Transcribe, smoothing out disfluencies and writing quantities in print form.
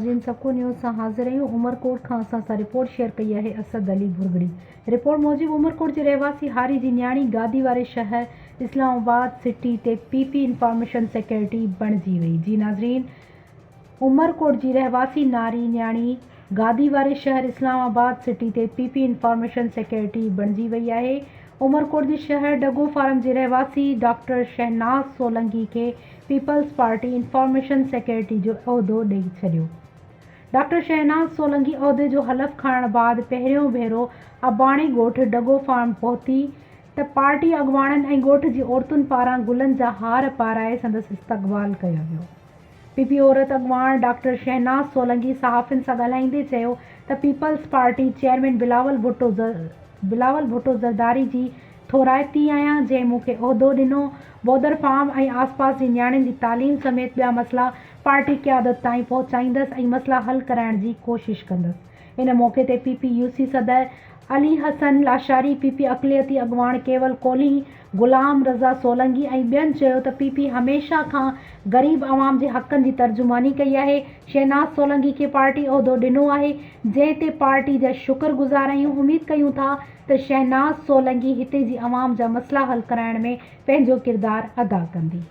ناظرين سکو نيوز سان حاضر آهيون عمرڪوٽ کان اسان سان رپورٽ شيئر ڪئي آهي اسد علي ڀرڳڙي رپورٽ موجب عمرڪوٽ جي رهواسي هاري جي نياڻي گادي واري شهر اسلام آباد سٽي تي پي پي انفارميشن سيڪريٽري بڻجي وئي جي ناظرين عمرڪوٽ جي رهواسي ناري نياڻي گادي واري شهر اسلام آباد سٽي تي پي پي انفارميشن سيڪريٽري بڻجي وئي آهي. عمرڪوٽ جي شهر ڊگو فارم جي رهواسي ڊاڪٽر شهناز سولنگي کي پيپلز پارٽي انفارميشن سيڪريٽري جو عهدو ڏئي ڇڏيو. ڊاڪٽر شهناز سولنگي عهدي جو حلف کڻڻ بعد پهريون ڀيرو اباڻي ڳوٺ ڊگو فارم پهتي ته پارٽي اڳواڻن ۽ ڳوٺ جي عورتن پاران گلن جا هار پارائي سندس استقبال ڪيو ويو. پي پي عورت اڳواڻ ڊاڪٽر شهناز سولنگي صحافين سان ڳالهائيندي چيو ته peoples party chairman Bilawal Bhutto Bilawal Bhutto Zardari جي ٿورائتي آهيان جنهن مون کي عهدو ڏنو، بودر فارم ۽ آسپاس جي نياڻين جي تعليم سميت ٻيا مسئلا پارٽي قيادت تائين پهچائيندس ۽ مسئلا حل ڪرائڻ جي ڪوشش ڪندس. ان موقعي تي پي پي يوسي صدر علي حسن لاشاري، پي پي اقليتي اڳواڻ ڪيول ڪولهي، غلام رضا سولنگي ۽ ٻين چيو ته پي پي هميشه کان غريب عوام جي حقن جي ترجماني ڪئي آهي، شهناز سولنگي کي پارٽي عهدو ڏنو آهي، جنهن تي پارٽي جا شڪر گذار آهيون، اميد ڪيون ٿا ته شهناز سولنگي هتي جي عوام جا مسئلا حل ڪرائڻ ۾ پنهنجو ڪردار ادا ڪندي.